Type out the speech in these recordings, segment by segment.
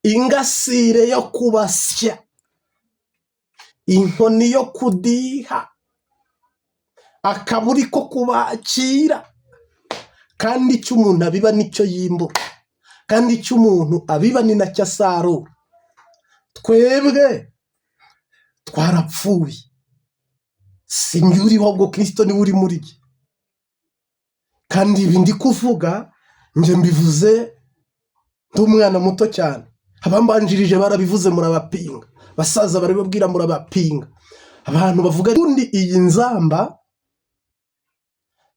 Ingasire yo kubasya, inkoni yo kudiha, akaburi ko kubakira. Kandi icyo umuntu abiba nicyo yimbura, kandi icyo umuntu abiba ni nacyo asarura. Twebwe twarapfuye, si njye uriho, ahubwo Kirisito niwe uri muri jye. Kandi ibi ndi kuvuga, njye mbivuze ndi umwana muto cyane. Abambanjirije barabivuze, murabapinga. Basaza barabibabwira, murabapinga. Abantu bavuga ubundi iyi nzamba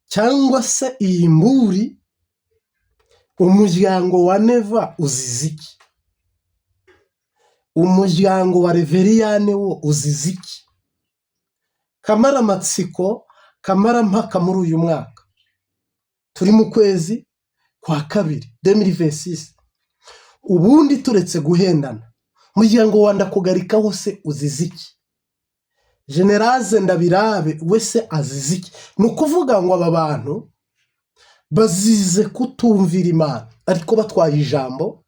cyangwa se iyi mburi, umuryango wa Neva uzize iki? Umuryango wa Reveriyane wo uzize iki? Kamaramatsiko, kamarampaka muri uyu mwaka turi mu kwezi kwa kabiri 2026. Ubundi turetse guhendana, umuryango wa Ndakugarikaho se uzize iki? Général Ndabirabe we se azize iki? Ni ukuvuga ngo aba bantu bazize kutumvira Imana, ariko batwaye ijambo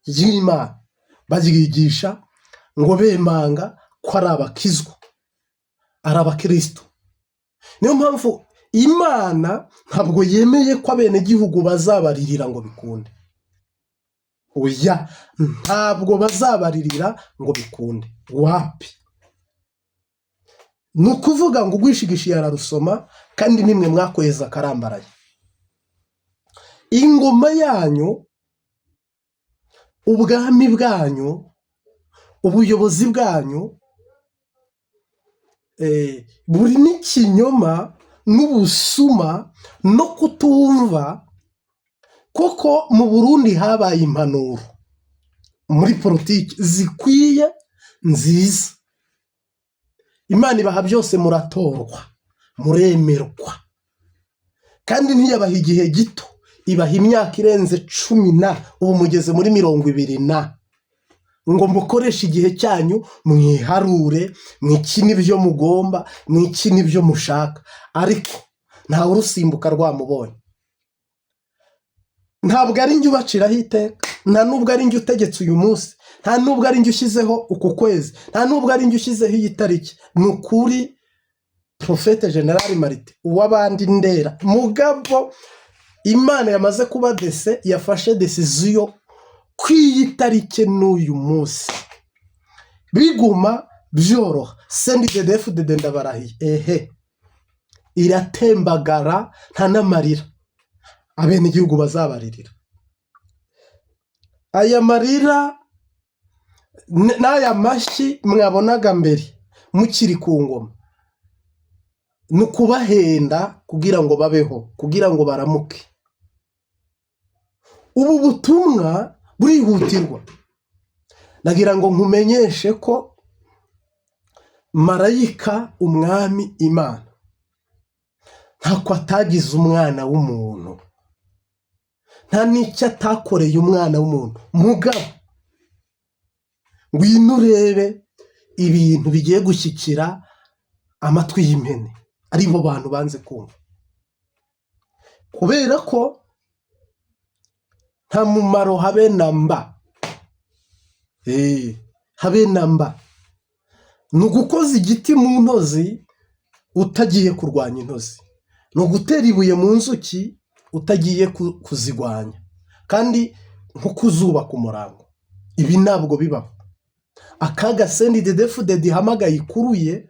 ry'Imana, baryigisha ngo bemanga ko ari abakizwa, ari abakristo. Niyo mpamvu Imana ntabwo yemeye ko abenegihugu bazabaririra ngo bikunde. Oya, ntabwo bazabaririra ngo bikunde, wapi. Ni ukuvuga ngo ugwishigishiye ararusoma, kandi nimwe mwakweza akarambaraye. Ingoma yanyu, ubwami bwanyu, ubuyobozi bwanyu burimo ikinyoma n'ubusuma no kutumva. Kuko mu Burundi habaye impanuro muri politiki zikwiye, nziza. Imana ibaha byose, muratorwa, muremerwa, kandi ntiyabaha igihe gito, ibaha imyaka irenze 10 na, ubu mugeze muri 20 na, ngo mukoreshe igihe cyanyu, mwiharure, mwikine ibyo mugomba, mwikine ibyo mushaka. Ariko ntawe urusimbuka rwamubonye. Ntabwo ari njye ubaciraho iteka, nta nubwo ari njye utegetse uyu munsi, nta nubwo ari njye ushyizeho uku kwezi, nta nubwo ari njye ushyizeho iyi tariki. Ni ukuri, Prophète Général Marite uw'abandi ndera mugabo, Imana yamaze kuba dese, yafashe décision ku iyi tariki n'uyu munsi, biguma byoroha. CNDD-FDD, ndabarahiye, ehe, iratembagara, nta n'amarira abenegihugu bazabaririra. Aya marira n'aya mashyi mwabonaga mbere mukiri ku ngoma ni ukubahenda kugira ngo babeho, kugira ngo baramuke. Ubu butumwa burihutirwa. Nagira ngo nkumenyeshe ko marayika umwami Imana ntako atagize umwana w'umuntu, nta n'icyo atakoreye umwana w'umuntu. Mugabo ngwino urebe ibintu bigiye gushyikira amatwi y'impene, aribo bantu banze kumva, kubera ko nta mumaro habe na mba. Habe na mba. Ni ugukoza igiti mu ntozi utagiye kurwanya intozi, ni ugutera ibuye mu nzuki utagiye kuzigwanya, kandi nko kuzubaka umurango. Ibi ntabwo bibaho. Akaga CNDD-FDD ihamagaye ikuruye,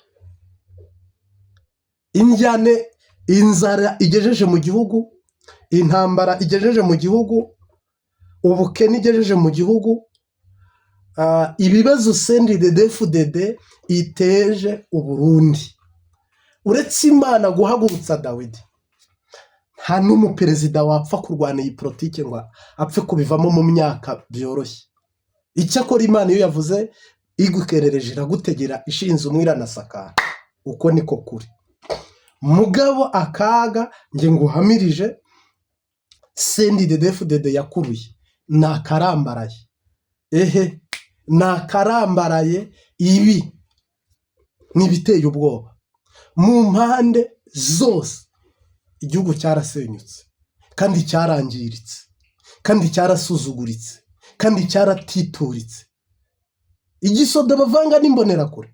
injyane, inzara igejeje mu gihugu, intambara igejeje mu gihugu, ubukene igejeje mu gihugu, ibibazo CNDD-FDD iteje Uburundi, uretse Imana guhagurutsa Dawidi, nta n'umuperezida wapfa kurwana iyi politiki ngo apfe kubivamo mu myaka byoroshye. Icyakora Imana iyo yavuze igukerereje, iragutegera, ishinze umwe iranasakara. Uko niko kuri. Mugabo akaga njye nguhamirije CNDD-FDD yakuruye ni akarambaraye, ehe, ni akarambaraye. Ibi ni ibiteye ubwoba mu mpande zose. Igihugu cyarasenyutse, kandi cyarangiritse, kandi cyarasuzuguritse. Kandi cyaratituritse. Igisoda bavanga n'imbonerakure,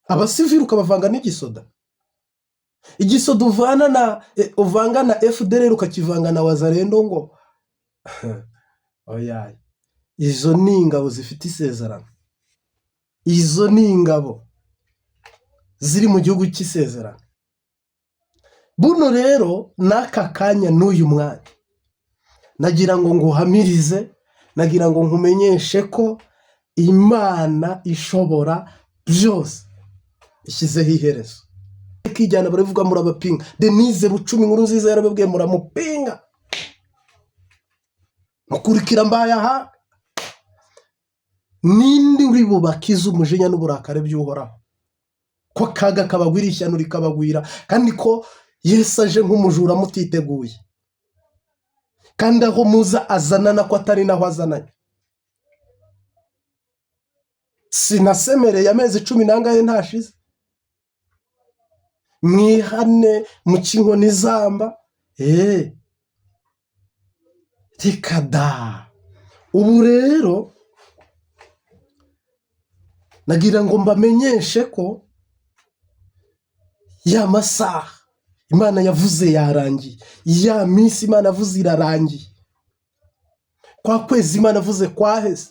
abasivili ukabavanga n'igisoda, igisoda uvana na uvanga na FDLR, ukakivanga na Wazalendo, ngo oya. Izo ni ingabo zifite isezerano, izo ni ingabo ziri mu gihugu cy'isezerano. Buno rero n'aka kanya n'uyu mwanya, nagira ngo nguhamirize, nagira ngo nkumenyeshe ko Imana ishobora byose ishyizeho iherezo. Ikijyana baravuga murabapinga. Denise Bucumi inkuru nziza yarababwiye, muramupinga, mukurikira mbaye aha. Ninde uri bubakize umujinya n'uburakari by'Uhoraho, ko akaga kabagwira, ishyano rikabagwira, kandi ko Yesu aje nk'umujura mutiteguye, kandi aho muza azanana ko atari naho azananye? Sinasemereye amezi 14 ntashize, mwihane muce inkoni izamba. Eee, reka da! Ubu rero nagira ngo mbamenyeshe ko ya masaha Imana yavuze yarangiye, ya minsi Imana yavuze irarangiye, kwa kwezi Imana yavuze kwaheze,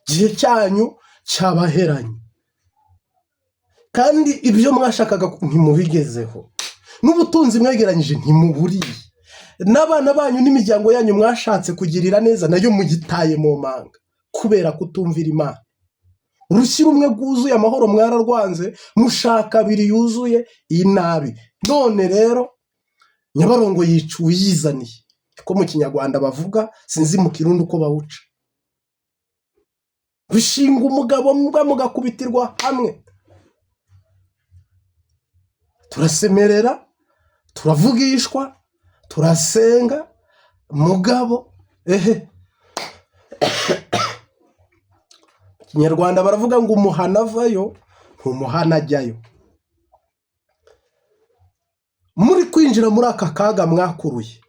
igihe cyanyu cyabaheranye, kandi ibyo mwashakaga ntimubigezeho, n'ubutunzi mwegeranyije ntimuburiye, n'abana banyu n'imiryango yanyu mwashatse kugirira neza nayo mugitaye mu manga kubera kutumvira Imana. Urushyi rumwe rwuzuye amahoro mwararwanze, mushaka abiri yuzuye inabi. None rero Nyabarongo yica uwiyizaniye, ko mu Kinyarwanda bavuga, sinzi mu Kirundi uko bawuca. Bishinga umugabo mbwa mugakubitirwa hamwe. Turasemerera, turavugishwa, turasenga, mugabo ehe. Kinyarwanda baravuga ngo umuhana avayo ntumuhana ajyayo. Muri kwinjira muri aka kaga mwakuruye,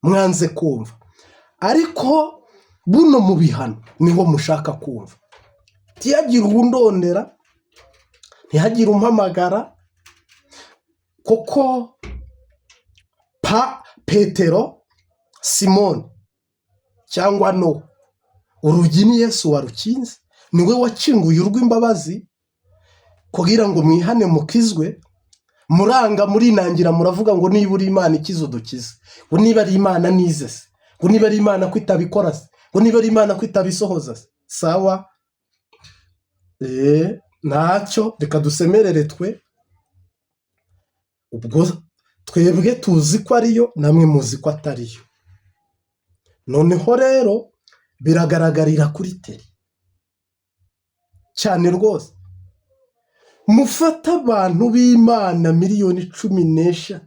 mwanze kumva, ariko buno mu bihano niho mushaka kumva. Ntihagire uwundondera, ntihagire umpamagara, kuko pa Petero, Simoni cyangwa Nowa, urugi ni Yesu warukinze, niwe wakinguye urw'imbabazi kugira ngo mwihane mukizwe. Muranga, murinangira, muravuga ngo niba uri Imana ikize udukize, ngo niba ari Imana nize se, ngo niba ari Imana ko itabikora se, ngo niba ari Imana ko itabisohoza se. Sawa, ntacyo, reka dusemerere twe. Ubwo twebwe tuzi ko ariyo, namwe muzi ko atariyo. Noneho rero biragaragarira kuri terrain cyane rwose. Mufate abantu b'Imana miliyoni 13,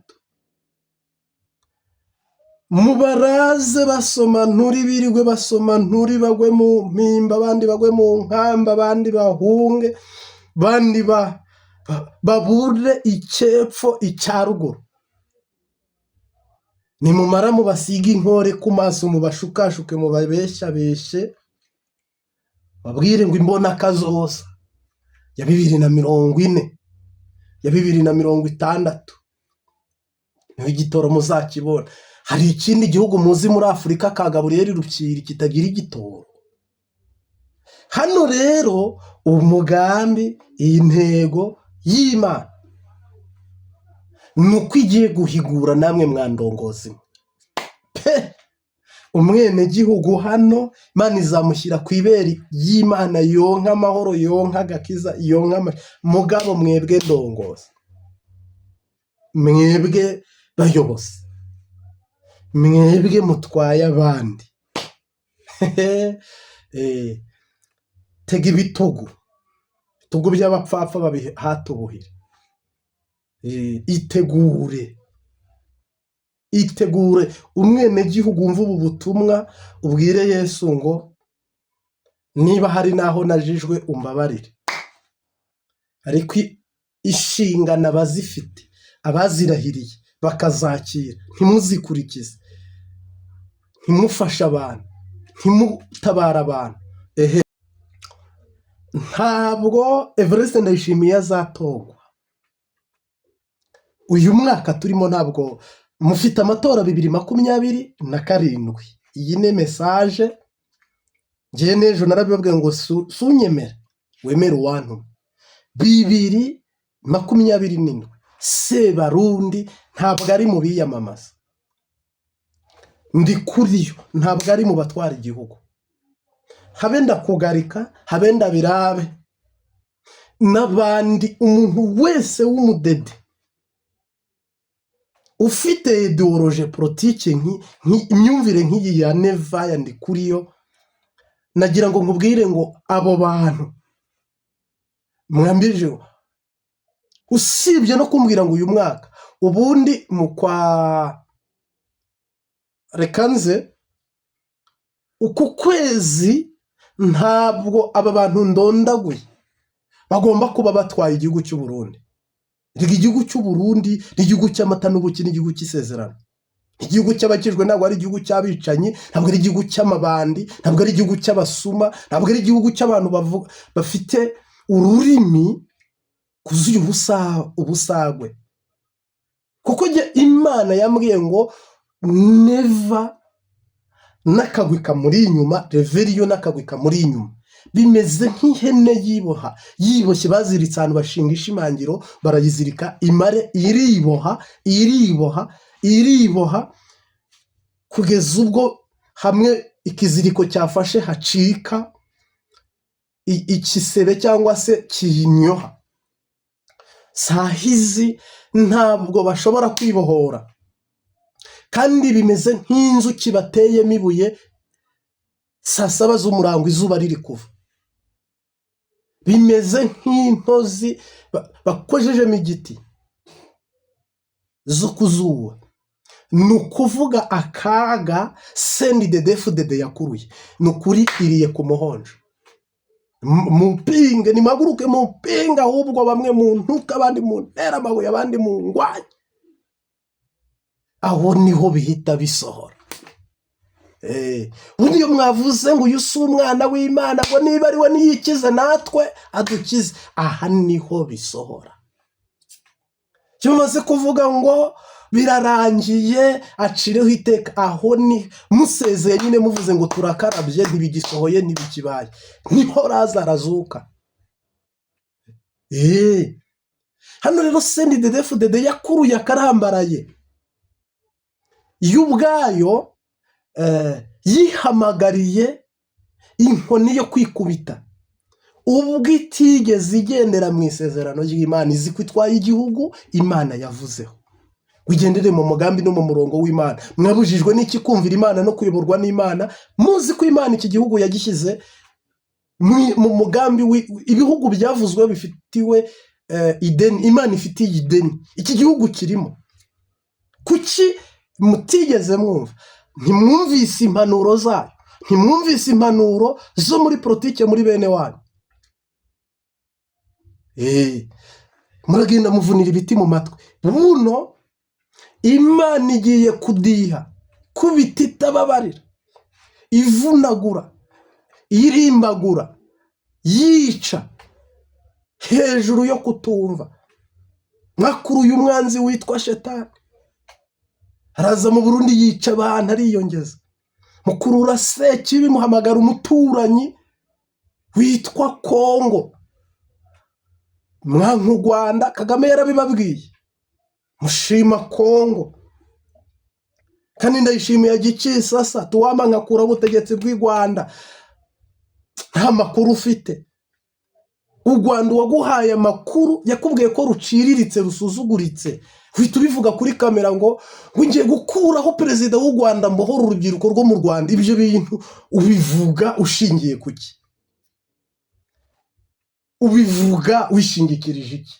mubaraze basoma nturi, birirwe basoma nturi, bagwe mu mpimba, abandi bagwe mu nkamba, abandi bahunge, abandi babure icyepfo icya ruguru. Nimumara mubasige inkore ku maso, mubashukashuke, mubabeshyabeshye, babwire ngo imbona kazoza ya 2040, ya 2060, niho igitoro muzakibona. Hari ikindi gihugu muzi muri Afurika ka Gaburiyeri Rukiri kitagira igitoro? Hano rero umugambi, iyi ntego y'Imana ni uko igiye guhigura namwe mwandongozi pe. Umwenegihugu hano Imana izamushyira ku ibere ry'Imana, yonka amahoro, yonka agakiza, yonka. Mugabo mwebwe ndongozi, mwebwe bayobozi, mwebwe mutwaye abandi, tega ibitugu, ibitugu by'abapfapfa babihata ubuhiri. Itegure, itegure. Umwenegihugu wumva ubu butumwa, ubwire Yesu ngo niba hari n'aho najijwe umbabarire, ariko inshingano abazifite, abazirahiriye bakazakira, ntimuzikurikize, ntimufashe abantu, Ntimutabara abantu. Ehe, ntabwo Evariste Ndayishimiye azatorwa uyu mwaka turimo. Ntabwo mufite amatora 2027. Iyi ni message. Ngewe n'ejo narabibabwiye ngo sunyemere, wemere uwantumye. 2027 Sebarundi ntabwo ari mu biyamamaza. Ndi kuri yo, ntabwo ari mu batwara igihugu. Habe ndakugarika, habe ndabirabe n'abandi. Umuntu wese w'umudede ufite idéologie politique, imyumvire nk'iyi ya Neva, ya Ndikuriyo, nagira ngo nkubwire ngo abo bantu mwambije, usibye no kumbwira ngo uyu mwaka, ubundi mu kwa, reka nze uku kwezi, ntabwo aba bantu ndondaguye bagomba kuba batwaye igihugu cy'u Burundi. Reka, igihugu cy'u Burundi ni igihugu cy'amata n'ubuki, n'igihugu cy'isezerano, igihugu cy'abakijwe. Ntabwo ari igihugu cy'abicanyi, ntabwo ari igihugu cy'amabandi, ntabwo ari igihugu cy'abasuma, ntabwo ari igihugu cy'abantu bavuga bafite ururimi kuzuye ubusagwe. Kuko njye Imana yambwiye ngo Neva n'akagwi kamuri inyuma, Reveriyo n'akagwi kamuri inyuma, bimeze nk'ihene yiboha, yiboshye, baziritse ahantu, bashinga ishimangiro, barayizirika, imare iriboha, iriboha, iriboha, kugeza ubwo hamwe ikiziriko cyafashe hacika ikisebe cyangwa se kiyinyoha. Sahizi ntabwo bashobora kwibohora, kandi bimeze nk'inzuki bateyemo ibuye saa saba z'umurango, izuba riri kuva. Bimeze nk'intozi bakojejemo igiti zo ku zuba. Ni ukuvuga akaga CNDD-FDD yakuruye, ni ukuri iriye ku muhonjo. Mupinge, nimuhaguruke mupinge. Ahubwo bamwe mu ntuka, abandi mu ntera amabuye, abandi mu ngwanye, aho niho bihita bisohora. Ubundi iyo mwavuze ngo uyu si umwana w'Imana, ngo niba ari we niyikize natwe adukize, aha niho bisohora. Kimaze kuvuga ngo birarangiye, acireho iteka, aho ni musezeye nyine, muvuze ngo turakarabye, ntibigisohoye, ntibikibaye, niho Lazaro azuka. Hano rero CNDD-FDD yakuruye akarambaraye, yo ubwayo yihamagariye inkoni yo kwikubita, ubwo itigeze igendera mu isezerano ry'Imana. Izi ko itwaye igihugu Imana yavuzeho ngo igendere mu mugambi no mu murongo w'Imana. Mwabujijwe n'iki kumvira Imana no kuyoborwa n'Imana, muzi ko Imana iki gihugu yagishyize mu mugambi? Ibihugu byavuzwe bifitiwe ideni, Imana ifitiye ideni, iki gihugu kirimo. Kuki mutigeze mwumva? Ntimwumvise impanuro zayo, ntimwumvise impanuro zo muri politiki muri bene wanyu. Muragenda muvunira ibiti mu matwi. Buno Imana igiye kudiha kubita itababarira, ivunagura, irimbagura, yica hejuru yo kutumva. Mwakuruye umwanzi witwa Shetani, araza mu Burundi yica abantu, ariyongeza. Mukurura Sekibi, muhamagara umuturanyi witwa Kongo. Mwanka u Rwanda, Kagame yarabibabwiye, mushima Kongo. Kandi Ndayishimiye Gicisasa tuwama nkakura ubutegetsi bw'i Rwanda, nta makuru ufite. U Rwanda, uwaguhaye amakuru yakubwiye ko ruciriritse, rusuzuguritse. Uhita ubivuga kuri kamera ngo ngiye gukuraho perezida w'u Rwanda, mbohora urubyiruko rwo mu Rwanda. Ibyo bintu ubivuga ushingiye ku ki? Ubivuga wishingikirije iki?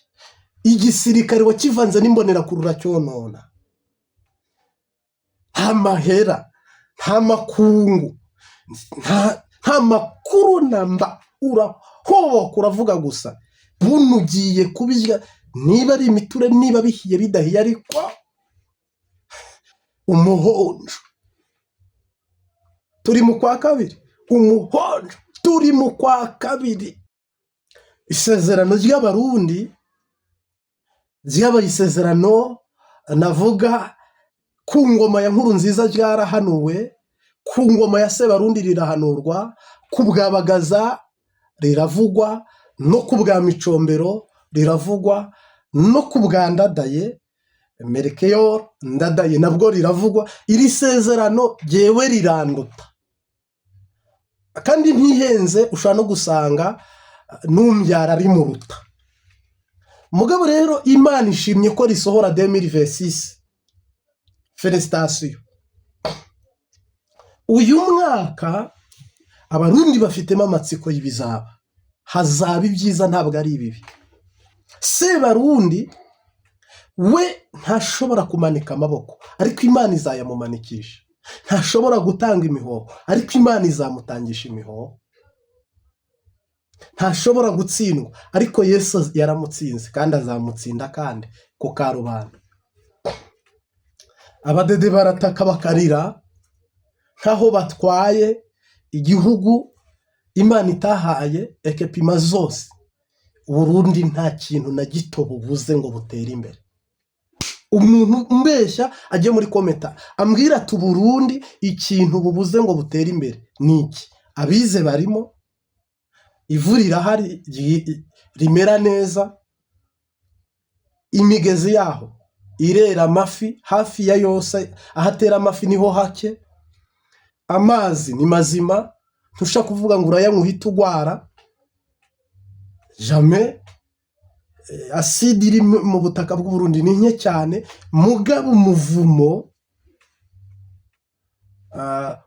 Igisirikare wakivanze n'imbonerakure, uracyonona. Nta mahera, nta makungu, nta makuru namba, urahoboka, uravuga gusa. Buno ugiye kubirya, niba ari imiture, niba bihiye, bidahiye, ariko umuhonjo. Turi mu kwa kabiri, umuhonjo, turi mu kwa kabiri. Isezerano ry'Abarundi ryabaye isezerano navuga ku ngoma ya Nkurunziza ryarahanuwe, ku ngoma ya Sebarundi rirahanurwa, ku bwa Bagaza riravugwa, no ku bwa Micombero riravugwa, no ku bwa Ndadaye Melchior Ndadaye nabwo riravugwa. Iri sezerano jyewe riranduta kandi ntihenze, ushobora no gusanga numbyara rimuruta. Mugabo rero Imana ishimye ko risohora 2026. Félicitations. Uyu mwaka Abarundi bafitemo amatsiko y'ibizaba. Hazaba ibyiza, ntabwo ari ibibi. Sebarundi we ntashobora kumanika amaboko, ariko Imana izayamumanikisha. Ntashobora gutanga imihoho, ariko Imana izamutangisha imihoho. Ntashobora gutsindwa, ariko Yesu yaramutsinze kandi azamutsinda kandi ku karubanda. Abadede barataka bakarira nk'aho batwaye igihugu Imana itahaye équipements zose. Burundi nta kintu na gito bubuze ngo butere imbere. Umuntu umbeshya ajye muri comment ambwira ati: "Uburundi ikintu bubuze ngo butere imbere ni iki?" Abize barimo, ivu rirahari rimera neza, imigezi yaho irera amafi hafi ya yose, ahatera amafi niho hake, amazi ni mazima, ntushobora kuvuga ngo urayanywa uhite urwara, jamais. Acide iri mu butaka bw'Uburundi ni nke cyane. Mugabo umuvumo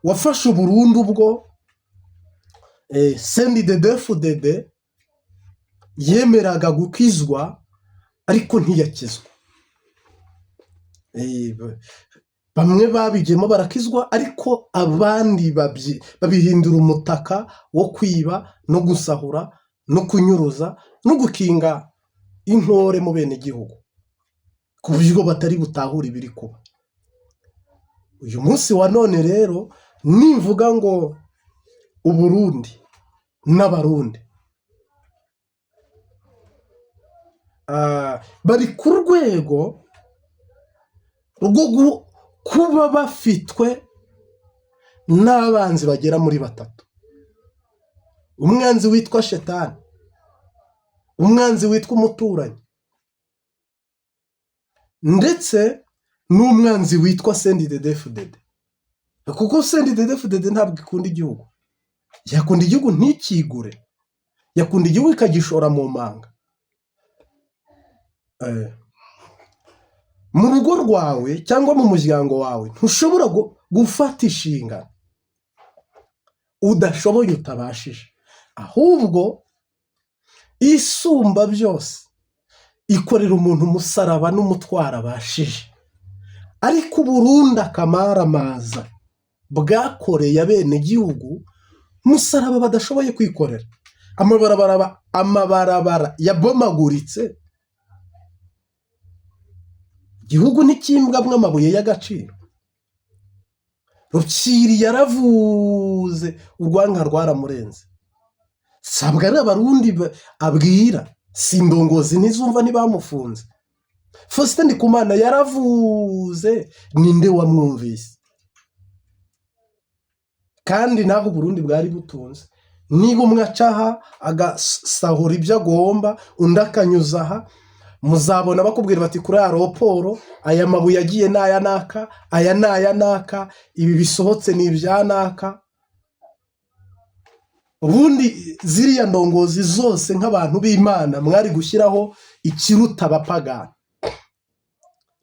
wafashe Uburundi ubwo CNDD-FDD yemeraga gukizwa ariko ntiyakizwa. Bamwe babigiyemo barakizwa, ariko abandi babihindura umutaka wo kwiba no gusahura no kunyuruza no gukinga intore mu bene gihugu, ku buryo batari butahure ibiri kuba uyu munsi wa none. Rero nimvuga ngo Uburundi n'Abarundi bari ku rwego rwo kuba bafitwe n'abanzi bagera muri batatu: umwanzi witwa Shetani, umwanzi witwa umuturanyi, ndetse n'umwanzi witwa CNDD-FDD, kuko CNDD-FDD ntabwo ikunda igihugu. Yakunda igihugu ntikigure, yakunda igihugu ikagishora mu manga. Mu rugo rwawe cyangwa mu muryango wawe ntushobora gufata inshingano udashoboye, utabashije. Ahubwo Isumba byose ikorera umuntu umusaraba n'umutwaro abashije. Ariko Uburundi akamaramaza bwakoreye abenegihugu umusaraba badashoboye kwikorera. Amabarabara yabomaguritse, igihugu ntikimbwamwo amabuye y'agaciro. Rukiri yaravuze, urwanka rwaramurenze. Sabwa ari Abarundi abwira, si indongozi ntizumva, ntibamufunze. Faustin Ndikumana yaravuze, ninde wamwumvise? Kandi naho Uburundi bwari butunze, niba umwe aca aha agasahura ibyo agomba, undi akanyuza aha, muzabona bakubwira bati: "Kuri aéroport aya mabuye agiye ni aya naka, aya ni aya naka, ibi bisohotse ni ibya naka." Ubundi ziriya ndongozi zose nk'abantu b'Imana mwari gushyiraho ikiruta abapagani.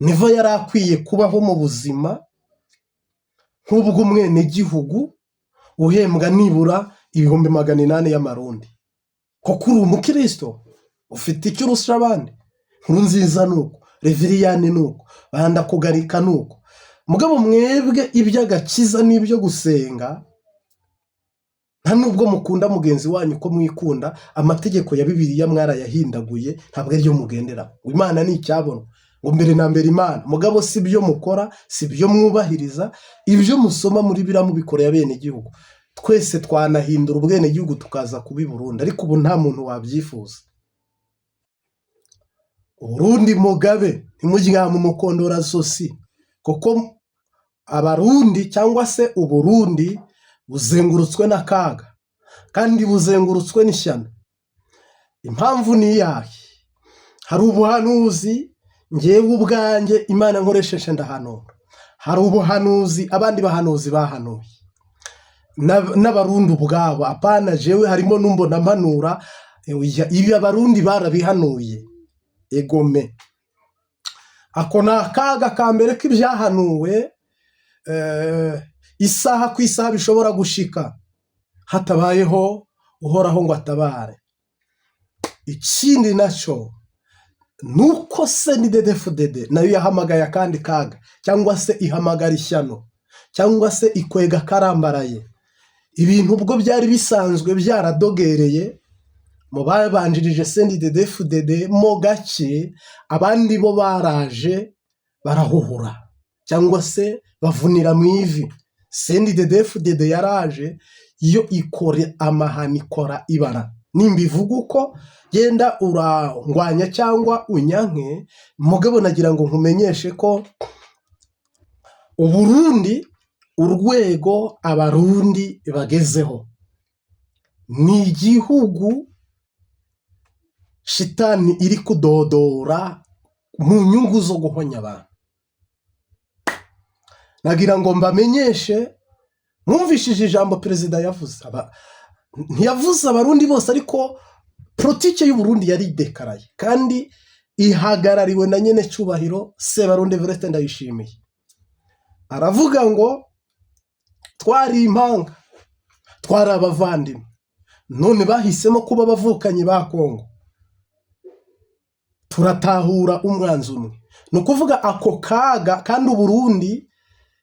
Nivo yari akwiye kubaho mu buzima nk'ubw'umwenegihugu uhembwa nibura 800,000 y'amarundi, kuko uri umukristo ufite icyo urusha abandi. Nkurunziza ni uko, Reveriyani ni uko, Bandakugarika ni uko. Mugabo mwebwe iby'agakiza n'ibyo gusenga, nta nubwo mukunda mugenzi wanyu ko mwikunda. Amategeko ya Bibiliya mwarayahindaguye, ntabwo ariyo mugendera. Imana ni icyabonwa. Ngo mbere na mbere Imana, mugabo si byo mukora, si byo mwubahiriza, ibyo musoma muri biriya mubikoreye abenegihugu. Twese twanahindura ubwenegihugu tukaza kuba i Burundi, ariko ubu nta muntu wabyifuza. Uburundi mugabe, ntimuryame umukondora zosi, kuko Abarundi cyangwa se Uburundi buzengurutswe n'akaga kandi buzengurutswe n'ishyano. Impamvu ni iyahe? Hari ubuhanuzi ngewe ubwanjye Imana nkoresheje ndahanura, hari ubuhanuzi abandi bahanuzi bahanuye n'Abarundi ubwabo, apana jewe, harimo n'umbona mpanura ibi, Abarundi barabihanuye egome. Ako ni akaga ka mbere k'ibyahanuwe, isaha ku isaha bishobora gushika hatabayeho Uhoraho ngo atabare. Ikindi nacyo ni uko CNDD-FDD nayo yahamagaye akandi kaga, cyangwa se ihamagara ishyano, cyangwa se ikwega karambaraye. Ibintu ubwo byari bisanzwe byaradogereye mu babanjirije CNDD-FDD mo gake, abandi bo baraje barahuhura cyangwa se bavunira mu ivi. CNDD-FDD yaraje yo ikora amahano, ikora ibara. Nimba ivuga uko genda urangwanya cyangwa unyanke, mugabo nagira ngo nkumenyeshe ko Uburundi, urwego Abarundi bagezeho, ni igihugu shitani iri kudodora mu nyungu zo guhonya abantu. Nagira ngo mbamenyeshe, mwumvishije ijambo perezida yavuze, ntiyavuze Abarundi bose, ariko politike y'Uburundi yari idekaraye kandi ihagarariwe na nyene cyubahiro Sebarundi Evariste Ndayishimiye. Aravuga ngo twari impanga, twari abavandimwe, none bahisemo kuba abavukanyi ba Kongo, turatahura umwanzi umwe. Ni ukuvuga ako kaga, kandi Uburundi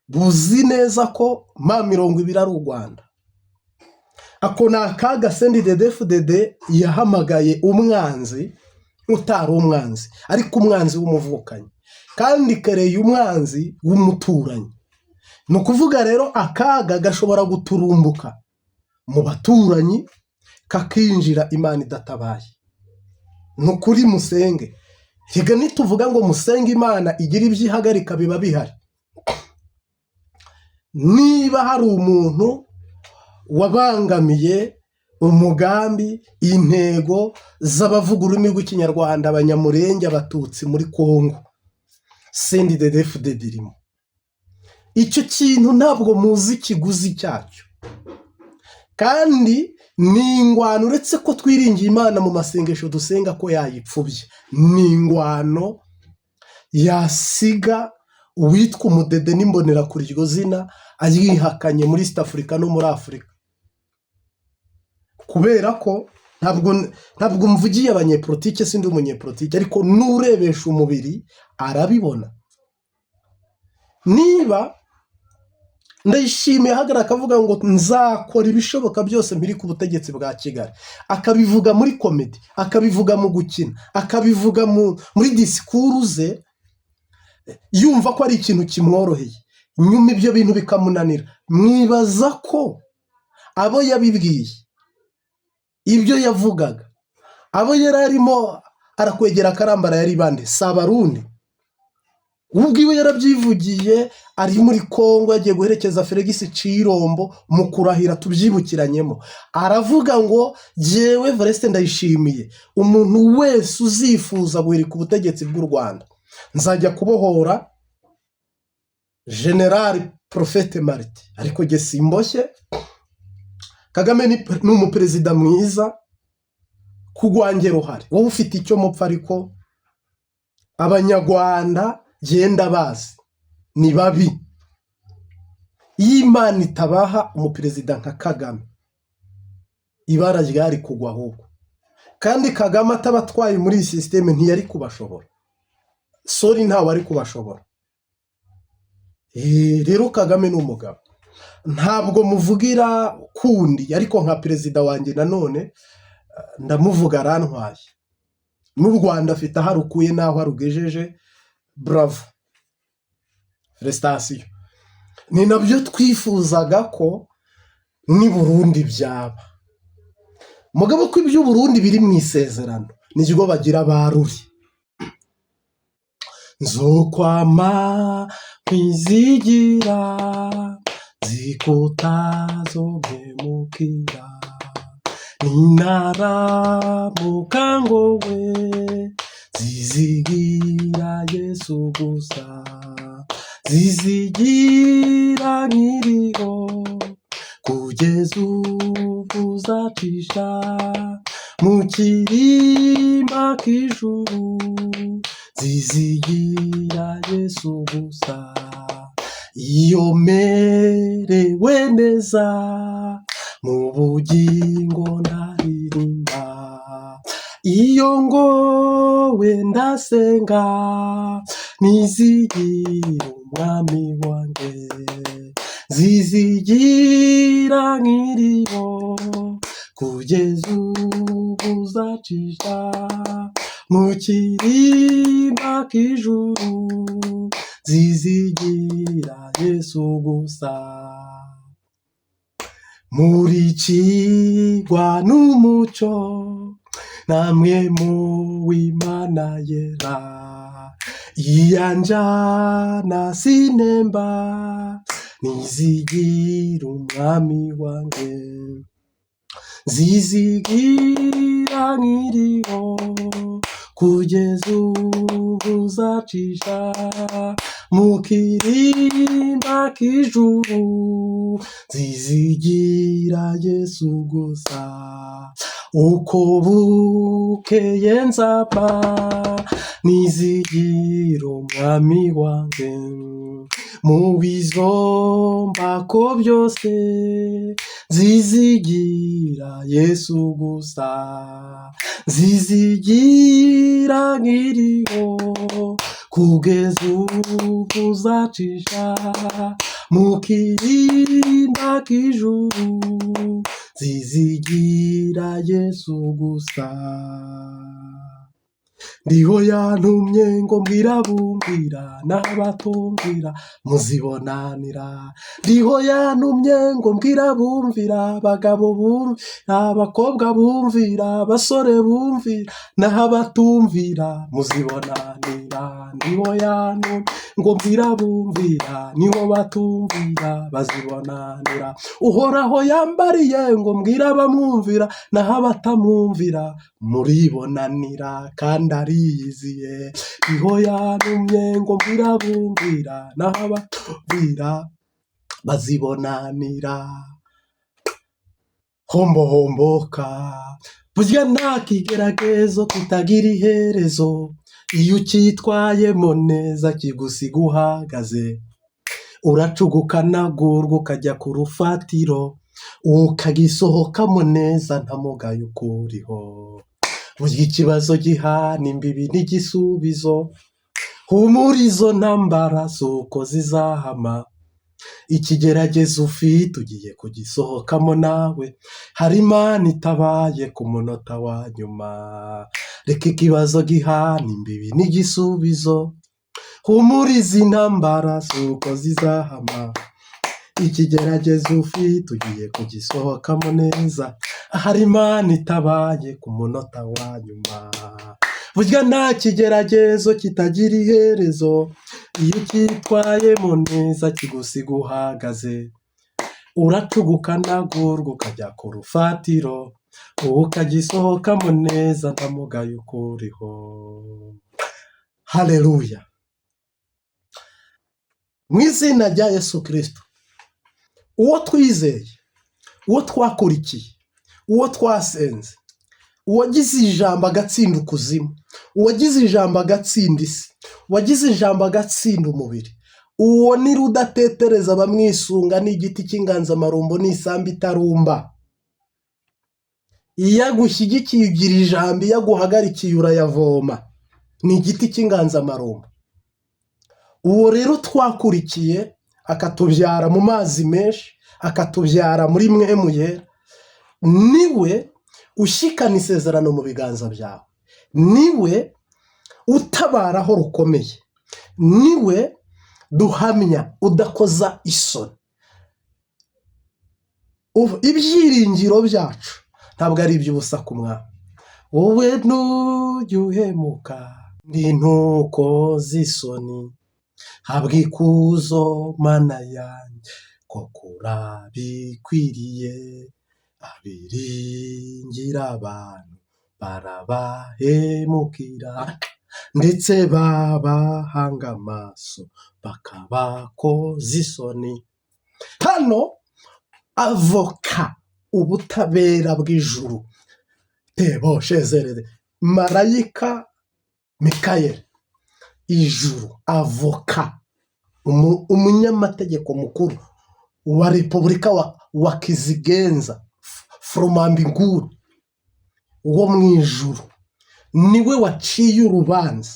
buzi neza ko M20 ari u Rwanda. Ako ni akaga CNDD-FDD yahamagaye umwanzi utari umwanzi, ariko umwanzi w'umuvukanyi, kandi kereye umwanzi w'umuturanyi. Ni ukuvuga rero akaga gashobora guturumbuka mu baturanyi kakinjira Imana idatabaye. Ni ukuri musenge. Rega nituvuga ngo musenge Imana igira ibyo ihagarika, biba bihari. Niba hari umuntu wabangamiye umugambi, intego z'abavuga ururimi rw'Ikinyarwanda, Abanyamurenge, Abatutsi muri Kongo, CNDD-FDD irimo. Icyo kintu ntabwo muzi ikiguzi cyacyo, kandi ni ingwano. Uretse ko twiringiye Imana mu masengesho dusenga ko yayipfubye, ni ingwano yasiga uwitwa umudede n'imbonerakure iryo zina ayihakanye muri East Africa no muri Afurika, kubera ko ntabwo mvugiye abanyepolitike, sindi umunyepolitike, ariko n'urebesha umubiri arabibona. Niba Ndayishimiye ahagarara akavuga ngo nzakora ibishoboka byose mpiri ku butegetsi bwa Kigali, akabivuga muri comedy, akabivuga mu gukina, akabivuga muri discours ze, yumva ko ari ikintu kimworoheye, nyuma ibyo bintu bikamunanira, mwibaza ko abo yabibwiye, ibyo yavugaga, abo yari arimo arakwegera akarambara yari bande? Si Abarundi? Ubwiwe yarabyivugiye, ari muri Kongo yagiye guherekeza Felix Tshilombo mu kurahira, tubyibukiranyemo, aravuga ngo jyewe Evariste Ndayishimiye, umuntu wese uzifuza guhirika ubutegetsi bw'u Rwanda, nzajya kubohora General Prophète Martin. Ariko jye simboshye. Kagame ni umuperezida mwiza kugwanjye ruhare, wowe ufite icyo mupfa, ariko Abanyarwanda genda bazi ni babi. Iyo Imana itabaha umuperezida nka Kagame, ibara ryari kugwa ahubwo. Kandi Kagame ataba atwaye muri iyi système, ntiyari kubashobora, sorry, ntawe ari kubashobora. Rero Kagame ni umugabo, ntabwo muvugira kundi, ariko nka perezida wanjye nanone ndamuvuga, arantwaye n'u Rwanda afite aho arukuye n'aho arugejeje. Bravo, félicitations. Ni nabyo twifuzaga ko n'i Burundi byaba, mugabo ko iby'Uburundi biri mu isezerano niryo bagira baruri. Nzokwama nkwizigira, zikutazompemukira, ninaramuka ngowe, zizigira Yesu gusa, zizigira nkiriho, kugeza ubwo uzacisha mu kirima k'ijuru, zizigira Yesu gusa. Iyo merewe neza mu bugingo ndaririmba, iyo ngowe ndasenga, nizigira Umwami wanjye, zizigira nkiriho, kugeza ubwo uzacisha mu kirima k'ijuru, zizigira Yesu gusa. Murikirwa n'umucyo namwe mu w'Imana yera, iyanjana sinemba, nizigira Umwami wanjye, zizigira nkiriho, kugeza ubwo uzacisha mu kirimba k'ijuru, zizigira Yesu gusa. Uko bukeye nzapfa, nizigira Umwami wanjye, mu bizombako byose, nzizigira Yesu gusa, nzizigira nkiriho, kugeza ubwo uzacisha mu kirimba k'ijuru, nzizigira Yesu gusa. Ndiho yantumye ngo mbwira abumvira n'abatumvira muzibonanira. Ndiho yantumye ngo mbwira abumvira, abagabo bumvira, abakobwa bumvira, abasore bumvira n'abatumvira muzibonanira. Ndiho yantumye ngo mbwira abumvira, niho batumvira bazibonanira. Uhoraho yambariye ngo mbwire abamwumvira naho abatamwumvira muribonanira, kandi ariyiziye. Ndiho yantumye ngo mbwire abumvira naho abatumvira bazibonanira. Hombo homboka, burya nta kigeragezo kitagira iherezo, iyo ucyitwayemo neza kigusiga uhagaze, uracugukanagurwa ukajya ku rufatiro, ukagisohokamo neza nta mugayo ukuriho. Burya ikibazo gihana imbibi n'igisubizo, humura izo ntambara si uko zizahama, ikigeragezo ufite ugiye kugisohokamo nawe, hari Imana itabaye ku munota wa nyuma. Reka ikibazo gihana imbibi n'igisubizo, humura izi ntambara si uko zizahama, ikigeragezo ufite ugiye kugisohokamo neza, hari Imana itabaye ku munota wa nyuma. Burya nta kigeragezo kitagira iherezo, iyo ucyitwayemo neza kigusiga uhagaze, uracugukanagurwa ukajya ku rufatiro, ukagisohokamo neza nta mugayo ukuriho. Haleluya! Mu izina rya Yesu Kirisito, uwo twizeye, uwo twakurikiye, uwo twasenze, uwagize ijambo agatsinda ukuzimu, uwagize ijambo agatsinda isi, uwagize ijambo agatsinda umubiri, uwo ni rudatetereza abamwisunga, ni igiti cy'inganzamarumbo, ni isambu itarumba. Iyo agushyigikiye ugira ijambo, iyo aguhagarikiye urayavoma, ni igiti cy'inganzamarumbo. Uwo rero twakurikiye akatubyara mu mazi menshi, akatubyara muri Mpwemu Yera, niwe ushyikana isezerano mu biganza byawe, niwe utabara aho rukomeye, Niwe duhamya udakoza isoni. Ibyiringiro byacu ntabwo ari iby'ubusa ku Mwami. Wowe ntujya uhemuka, ntukoza isoni, habwa ikuzo Mana yanjye, koko urabikwiriye. Abiringira abantu barabahemukira, ndetse babahanga amaso bakabakoza isoni. Hano avoka ubutabera bw'ijuru, tebo shezerere, marayika Mikayeli, ijuru, avoka, umunyamategeko mukuru wa repubulika wa Kizigenza Foromambinguru wo mu ijuru, niwe waciye urubanza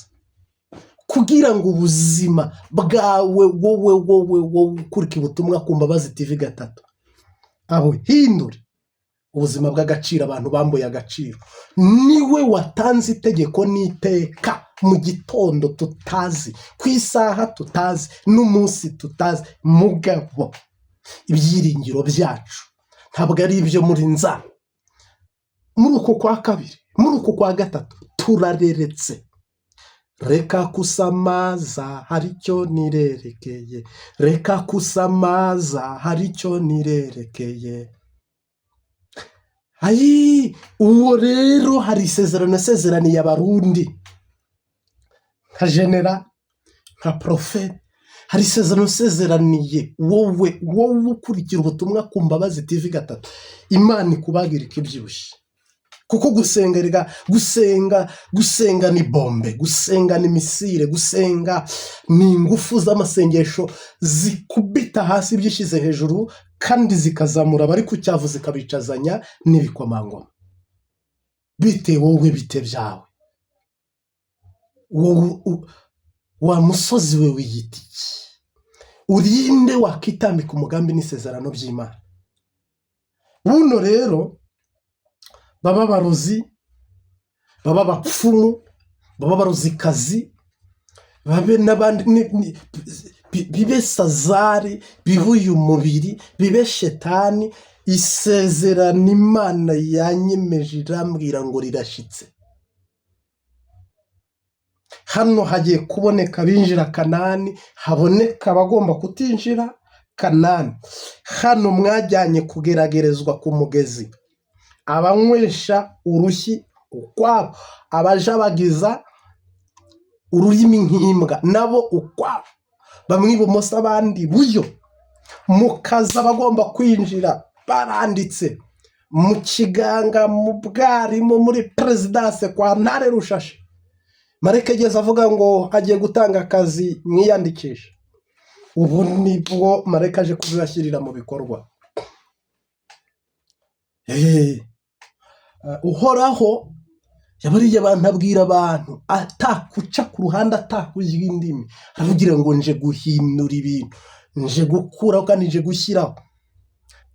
kugira ngo ubuzima bwawe, wowe wowe wowe ukurikira ubutumwa ku Mbabazi TV 3, abuhindure ubuzima bw'agaciro abantu bambuye agaciro. Niwe watanze itegeko n'iteka mu gitondo tutazi, ku isaha tutazi, n'umunsi tutazi. Mugabo ibyiringiro byacu ntabwo ari ibyo muri nza. Muri uku kwa kabiri, muri uku kwa gatatu, turareretse. Reka kusamaza hari icyo nirerekeye, reka kusamaza hari icyo nirerekeye. Ayi, uwo rero hari isezerano yasezeraniye Abarundi nka général, nka prophète. Hari isezerano yasezeraniye wowe, wowe ukurikira ubutumwa ku Mbabazi TV 3. Imana ikubagira ikibyibushye, kuko gusenga, erega gusenga, gusenga ni bombe, gusenga ni missile, gusenga ni ingufu z'amasengesho zikubita hasi ibyishyize hejuru, kandi zikazamura abari ku cyavu, zikabicazanya n'ibikomangoma. Bite wowe, bite byawe wowe, wa musozi we, wiyita iki? Urinde wakitambika umugambi n'isezerano by'Imana? Buno rero baba abarozi, baba abapfumu, baba abarozikazi, babe n'abandi, bibe sazari, bibe uyu mubiri, bibe shetani, isezerano Imana yanyemeje irambwira ngo rirashyitse. Hano hagiye kuboneka abinjira Kanani, haboneka abagomba kutinjira Kanani. Hano mwajyanye kugeragerezwa ku mugezi, abanywesha urushyi ukwabo, abajabagiza ururimi nk'imbwa nabo ukwabo, bamwe ibumoso abandi iburyo, mukaza abagomba kwinjira baranditse mu kiganga, mu bwarimu, muri perezidanse kwa Ntare Rushashi. Mareke ageze avuga ngo agiye gutanga akazi, mwiyandikishe. Ubu nibwo mareke aje kubibashyirira mu bikorwa. Uhoraho yabariye abantu, abwira abantu atakuca ku ruhande, atakurya indimi, aravugira ngo nje guhindura ibintu, nje gukuraho kandi nje gushyiraho,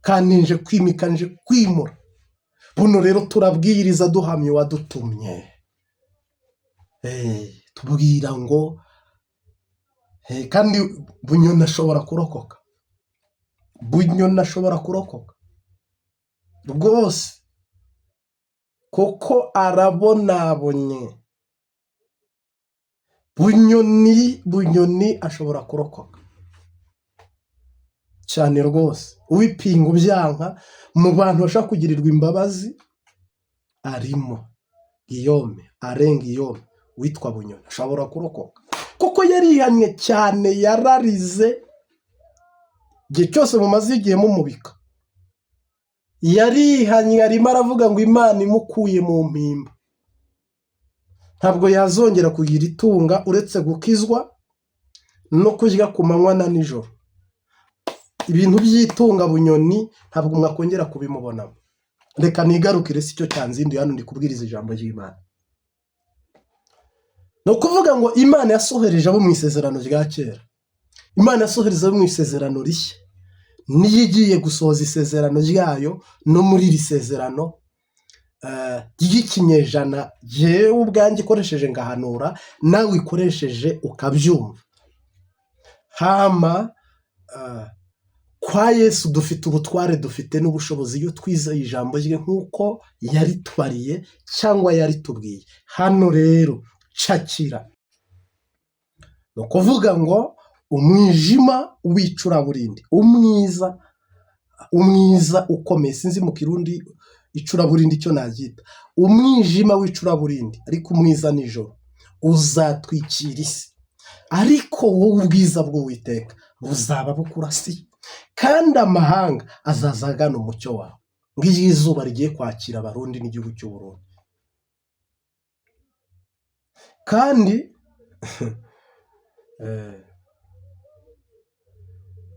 kandi nje kwimika, nje kwimura. Buno rero turabwiriza duhamye uwadutumye. Tubwira ngo kandi Bunyoni ashobora kurokoka, Bunyoni ashobora kurokoka rwose, kuko arabonabonye. Bunyoni, Bunyoni ashobora kurokoka cyane rwose. Uwipinga ubyanka, mu bantu bashobora kugirirwa imbabazi arimo Guillaume, arenga Guillaume witwa Bunyoni ashobora kurokoka, kuko yarihannye cyane, yararize igihe cyose mumaze igihe mumubika. Yarihannye, arimo aravuga ngo Imana imukuye mu mpimba ntabwo yazongera kugira itunga uretse gukizwa no kurya ku manywa na nijoro. Ibintu by'itunga Bunyoni ntabwo mwakongera kubimubonamo. Reka nigarukire, si cyo cyanzinduye hano, ndi kubwiriza ijambo ry'Imana. Ni ukuvuga ngo Imana yasohoreje abo mu isezerano rya kera, Imana yasohoreje abo mu isezerano rishya, niyo igiye gusohoza isezerano ryayo no muri iri sezerano ry'ikinyejana. Jyewe ubwanjye ikoresheje ngahanura, nawe ikoresheje ukabyumva. Hama kwa Yesu dufite ubutware, dufite n'ubushobozi iyo twizeye ijambo rye nk'uko yaritubariye cyangwa yaritubwiye. Hano rero cakira, ni ukuvuga ngo umwijima w'icuraburindi, umwiza, umwiza ukomeye, sinzi mu Kirundi icuraburindi icyo naryita, umwijima w'icuraburindi ariko umwiza nijoro uzatwikira isi, ariko wowe ubwiza bw'Uwiteka buzaba bukurasiye, kandi amahanga azaza agana umucyo wawe. Ngiyo izuba rigiye kwakira Abarundi n'igihugu cy'u Burundi. Kandi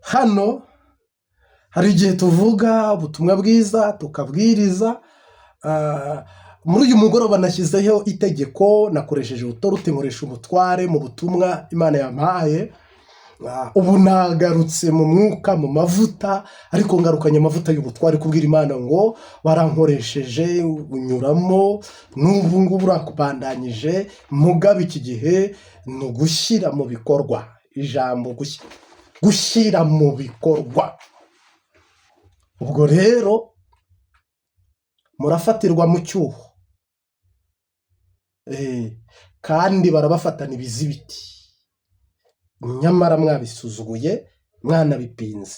hano hari igihe tuvuga ubutumwa bwiza tukabwiriza. Muri uyu mugoroba nashyizeho itegeko, nakoresheje autorité, nkoresha ubutware mu butumwa Imana yampaye. Ubu nagarutse mu mwuka, mu mavuta, ariko ngarukanye amavuta y'ubutware kubwira Imana ngo warankoresheje unyuramo, n'ubu ngubu urakubandanyije. Mugabe iki gihe ni ugushyira mu bikorwa ijambo, gushyira mu bikorwa. Ubwo rero murafatirwa mu cyuho, kandi barabafatana ibizibiti, nyamara mwabisuzuguye, mwanabipinze,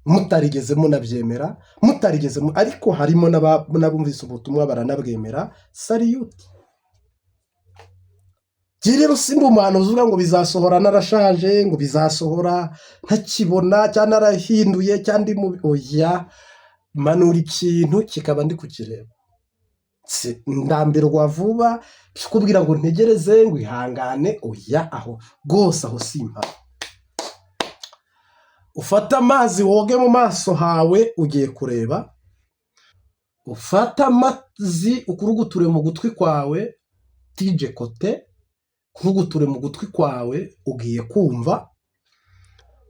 mutarigeze munabyemera, mutarigeze ariko harimo n'abumvise ubutumwa baranabwemera. Salute. Rero simba umuhanuzi uvuga ngo bizasohora narashaje, ngo bizasohora ntakibona cyangwa narahinduye cyangwa ndi mubi. Oya, manura ikintu kikaba ndi kukireba. Ndambirwa vuba kubwira ngo ntegereze, ngo ihangane, oya, aho rwose aho simpaba. Ufate amazi woge mu maso hawe ugiye kureba, ufate amazi ukuruguture mu gutwi kwawe, tije kote, kuruguture mu gutwi kwawe ugiye kumva,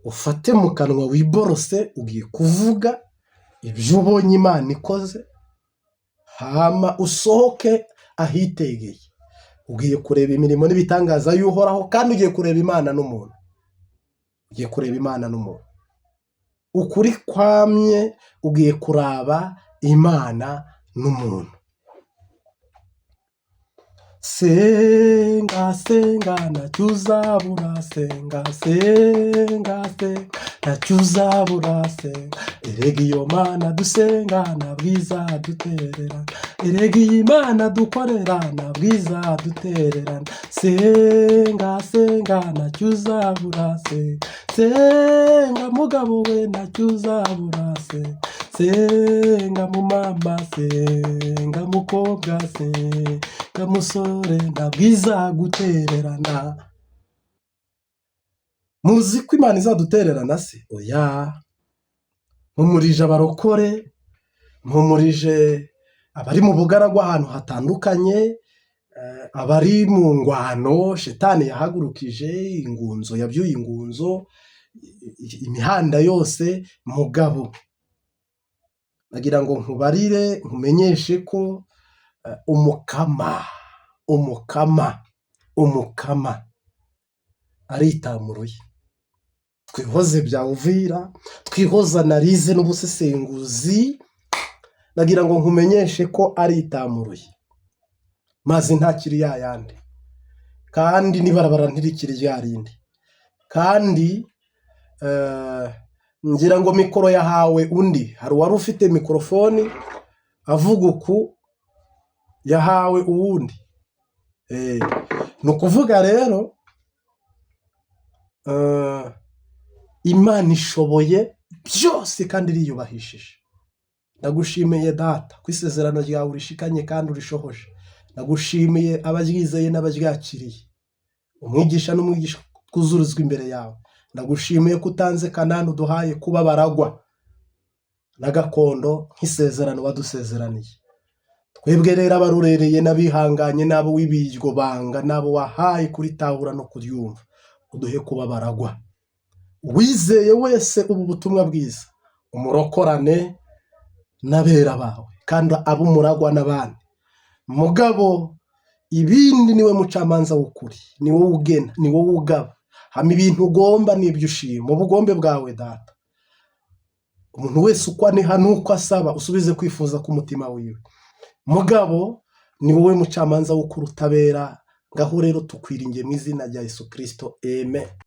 ufate mu kanwa wiborose ugiye kuvuga ibyo ubonye Imana ikoze, hama usohoke ahitegeye ugiye kureba imirimo n'ibitangaza y'Uhoraho, kandi ugiye kureba Imana n'umuntu, ugiye kureba Imana n'umuntu. Ukuri kwamye, ugiye kuraba Imana n'umuntu. Senga, senga, ntacyo uzabura, senga, senga, senga, ntacyo uzabura, senga. Erega iyo Mana dusenga ntabwo izadutererana, erega iyi Mana dukorera ntabwo izadutererana. Senga, senga, ntacyo uzabura, senga, senga mugabo we, ntacyo uzabura, senga, senga mu mama, senga mukobwa, senga musore, ntabwo izagutererana. Muzi ko Imana izadutererana se? Oya. Mpumurije abarokore, mpumurije abari mu bugaragwa ahantu hatandukanye, abari mu ngwano shitani yahagurukije ingunzo, yabyuye ingunzo imihanda yose. Mugabo nagira ngo nkubarire, nkumenyeshe ko Umukama, Umukama, Umukama aritamuruye. Twihoze bya Uvira, twihoze analyse n'ubusesenguzi, nagira ngo nkumenyeshe ko aritamuruye. Mazi ntakiri ya yandi, kandi n'ibarabara ntirikiri rya rindi, kandi ngira ngo mikoro yahawe undi. Hari uwari ufite mikorofoni avuga uku, yahawe uwundi. Ni ukuvuga rero Imana ishoboye byose kandi iriyubahishije. Ndagushimiye Data ko isezerano ryawe urishikanye kandi urishohoje. Ndagushimiye abaryizeye n'abaryakiriye, umwigisha n'umwigisha twuzurizwa imbere yawe. Ndagushimiye ko utanze Kanani, uduhaye kuba baragwa na gakondo nk'isezerano wadusezeraniye. Twebwe rero abarurereye n'abihanganye n'abo wibiye iryo banga n'abo wahaye kuritahura no kuryumva, uduhe kuba baragwa. Uwizeye wese ubu butumwa bwiza umurokorane n'abera bawe, kandi abe umuragwa n'abandi. Mugabo ibindi niwe mucamanza w'ukuri, ni wowe ugena, ni wowe ugaba. Hama ibintu ugomba n'ibyo ushima, ubugombe bwawe Data. Umuntu wese uko aniha n'uko asaba, usubize kwifuza k'umutima wiwe. Mugabo ni wowe mucamanza w'ukuri utabera, ngaho rero tukwiringiye mu izina rya Yesu Kristo, amen.